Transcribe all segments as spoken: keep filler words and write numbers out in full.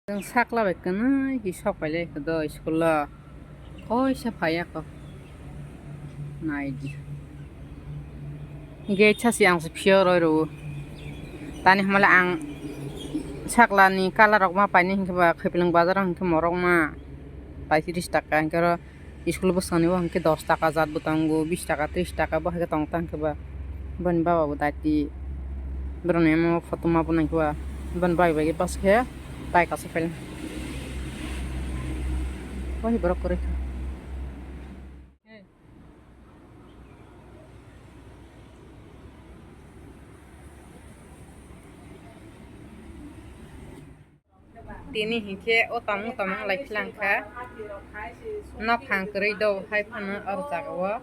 Chwng sakla bai kwnwi khe sok pailai kho do school o. Koisa phaiya kho. Naidi. Gate sasi ang se phiyok roi rwo. Tani hwnba le ang saklani colour rok ma painai hinkhe ba Khaipilang bazar o hinkhe morok ma paitris taka hinkhe oro school bwskango hinkhe dos taka jat bo tongo, bis taka, tris taka bo hai khe tong ta hinkhe ba boni baba bo daiti borokni amo photo ma bo nang khe ba boni bai bai khe bus khe tai kaisa pailai. Boni borok kwrwi kha. Tini hinkhe o tamo tamo wng lai philang kha. Nok hang kwrwi do hai phano o jaga o.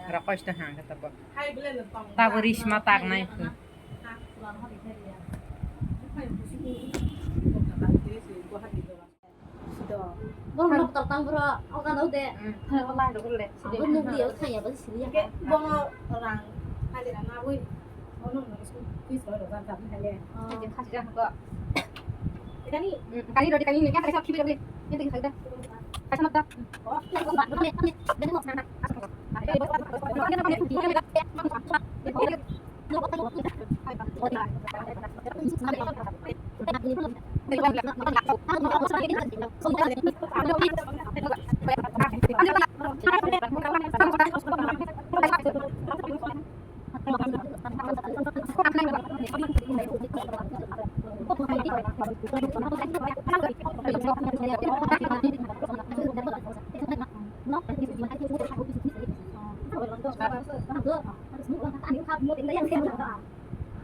Rokoi sto hang khe tabuk. Tabuk ris ma tak nai kho. Borok nok tal tang bro, o gana de. Hmm. Hai, o lai rok le. Ang bo nugwi o thaya ba sili ya. Bono rang hajira na bui. Bono no school fees ro ro jan jan hale. Khasi jan ko. Kani? Hmm, kani roti kani ne kya kaisa khibi roti. Ini kisa da. Kaisa nok da. Oh.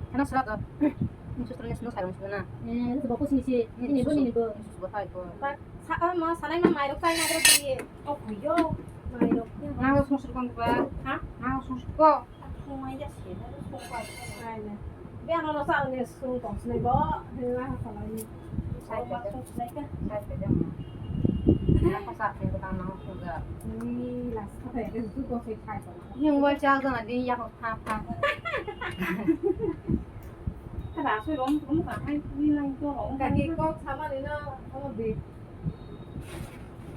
Ano sila to? Yung suster niya sino sarong sila na. Eh, ano sa bako sini si? Ini bo, ini bo. Susu bo thai ko. Sa, ah, ma, sanai ma mairok kai na dro di. Oh, kuyo. Mairok. Nang susu ko ba? Ha? Nang susu ko. Be ano lo sa ne sung tong sini bo. He la sa la ni. Sai ke. Sai ke. Nang ko sa ke ko ta nang ko ga. Ni la sa ke su ko se khai ko. Yung wal chak dona din yak pha pha. Kada sui rom rom ka hai ni lang to rom. Ka ki kok sama ni na, oh, be.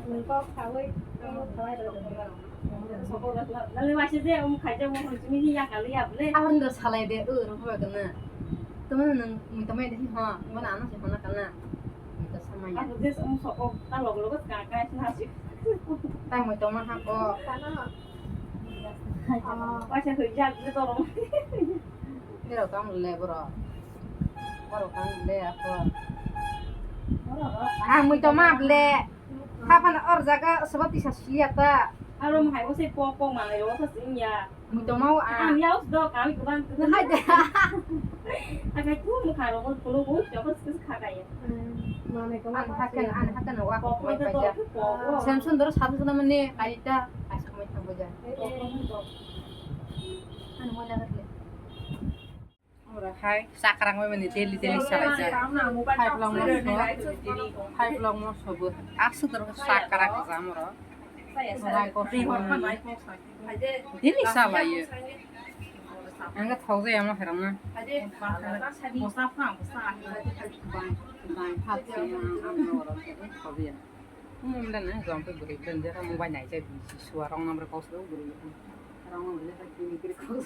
Ni kok sawi, kok sawi ro. Soko la la la ma se de um khai ja mo ni ya ka li ya ble. Ang do salai de, o ro ba kana. Tama nang, tama de ha, mana ana se hana kana. Tama ya. Ang de um soko ta log log ka ka sa si. Tai mo tama ha ko. Kana. Waisa hoi jak de to rom. Nirok tamo le borok. Borok tamo le ako. Ang mui toma ble. Hapan or jaga sebab tisa sia ta. Aro mo hai o se pok pok mangai ro sa sing ya. Mui toma o ang. Ang ya us do kami kubang. Hai de. Akai tu mo karo ko kulo ko jokos kis kha kai. Ang hakan, ang hakan wa ko pai ja. Samson dor satu sana mene kaita. Asa mai tamo ja. Ano mo lagar le. Oro hai sakrang bai mani daily daily salai ja. Hai vlog mo so. Hai vlog mo so bo. Asu dor sakrang ja moro. Hai ko. Daily salai. Ang thok ja mo heram na. Bai phat se ang oro thok ja. Mum dan na jom pe buri dan ja mobile nai ja bi suarong nam re kos buri. Rong nam re kos.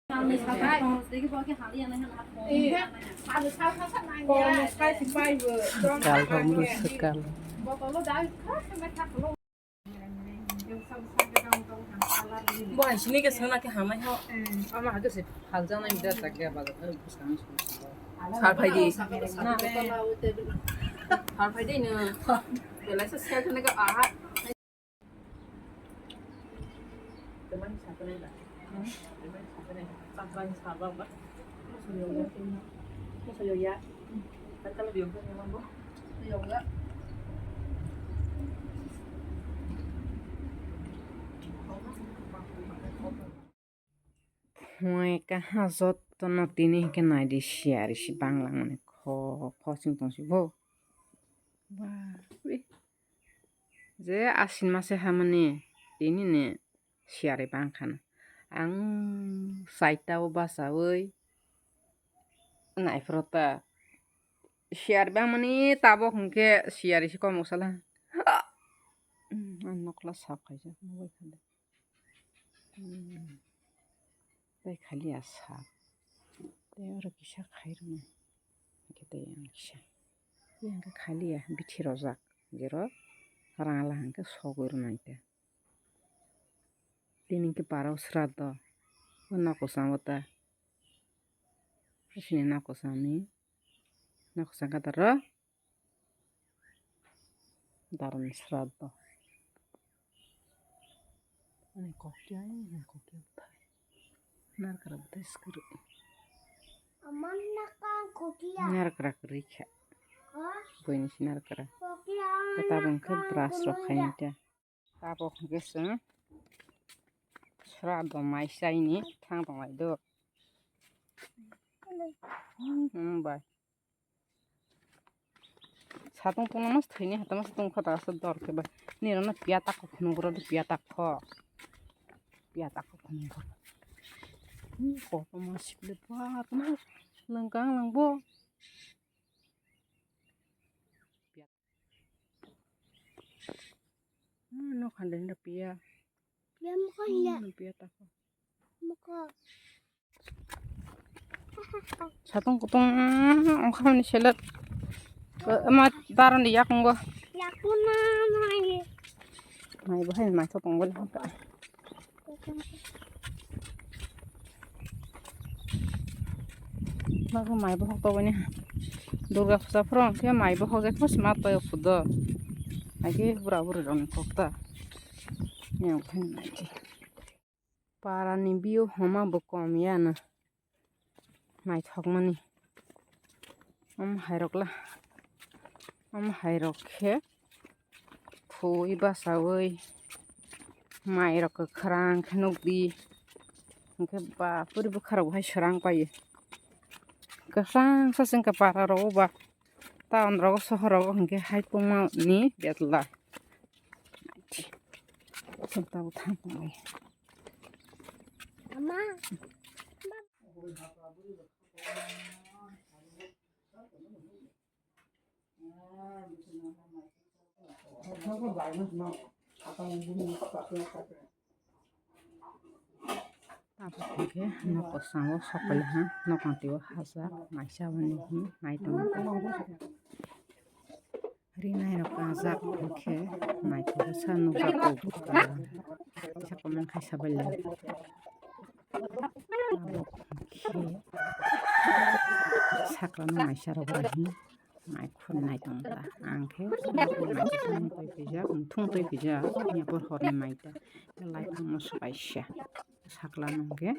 Kalbam sakal. Bo hai sini ke sana ke hamai ho. Ama ha ke se phal jana ida ta ke ba. Sar phai di. Sar phai di no. Belai se sel thane ka aha. Teman satu nih, Pak. Hmm? Teman satu nih. Sampai sabar, Pak. Musuh yoga. Musuh yoga. Kan kalau biong kan memang, Bu. Yoga. Hoi kaha jotono tini hwnkhe naidi siyari si bangla mani kho kho chwng tong si bo. Ba, ui. Je asin mase hamani tini ni siyari bangkha na. Ang Chaita o bachawi naiphuru ta. Siyar bangmani tabok hinkhe siyar isi komok sala. Hmm, ang nokla sap khaijak mobile phone de. Hmm. Tei khali asa. Tei oro kisa khairokno. Hwnkhe tei ang kisa. Tei hwnkhe khali ya bithi rojak. Jero rangla hwnkhe sogwi rwnai ta. Tini hwnkhe parao sraddho. O nokosa o ta. Chini nokosa ni. Nokosa gadar o. Daron sraddho. Ani kokya, ani kokya bwthai. Narkra bwthai swkru. Aman nakang kokya. Narkra kwrwi kha. Ha? Buini si narkra. Kokya. Tabuk khe nakang brush rok kokya. Khaini ta. Tabuk hwnkhe chwng sraddho mai chaini thang tong lai do. Hmm, bai. Satung tungma mas thwini hatama satung kha ta aswk dor khe bai. Nirok no piya tak kho khunuk rw piya tak kho. Piya tak kho khunuk rw. Hmm, kotorma sikle ba tama langkang langbo. Hmm, no khande no piya. Piya mukha hiya. Hmm, piya tak kho. Mukha. Satung kutung, mm, ongkha ni selet. Ke, ma, daron di yak onggo. Yakuna mai. Mai bahai mai to tonggo le hapa. Bago mai bohok to bani. Durga puja phoro ke mai bohok je khos ma to kudo. Agi bura buri rong kokta. Yang phen mai. Parani view homa bo kom ya no. Naithokmani. Omo hairok la. Omo hairok khe phui bachawi mairok kwkhwrang khe nukdi. Hwnkhe ba puri bwkharok hai swrang paio. Kwchang sachwng khe para rok o ba. Town rogo, sohor rogo hwnkhe hai tongmani betla. Tabuk thang tongmani. Tabuk hwnkhe nok kwchang o sokpailaha, nok mwtwi o hajak, naisa hwnwi hwn nai tongo. Rinai rok kanjak hwnkhe naithogo sa nukjak kok bwkha. Kisa comment khai sabailai. Tabuk hwnkhe sakla no naisa rok bai hwn. Naikhun nai tong ta. Ang khe naikhun twi pijak, muthung twi pijak, yapor horni mai ta. Lai phang no swbai sia. Sakla nung khe,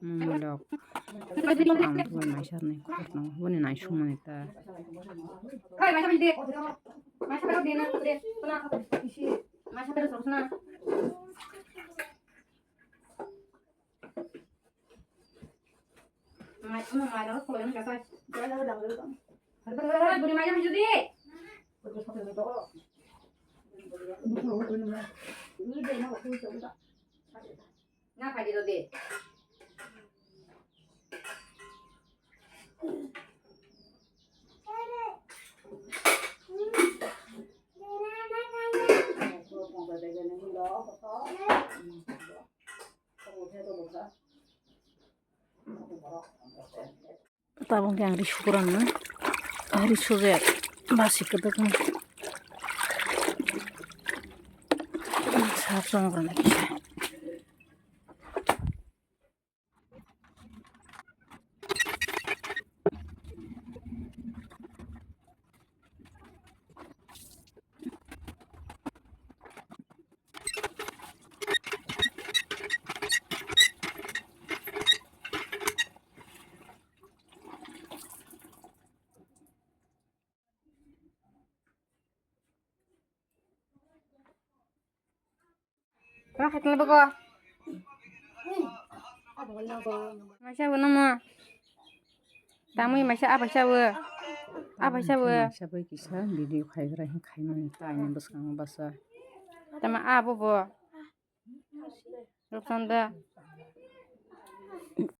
mumilok. Ang tubai mai sa nai khorno, boni nai sung mani ta. Tabuk khe ang ri sugrana, ri sujak basi kwdwkma sa chongrana kisa. Tama khaitala bego. Maisa bo namo. Tamui maisa a baisa bo. A baisa bo. Maisa bai kisa video khaigra hin khaimani ta ani bwskango basa. Tama a bo bo. Rupsanda.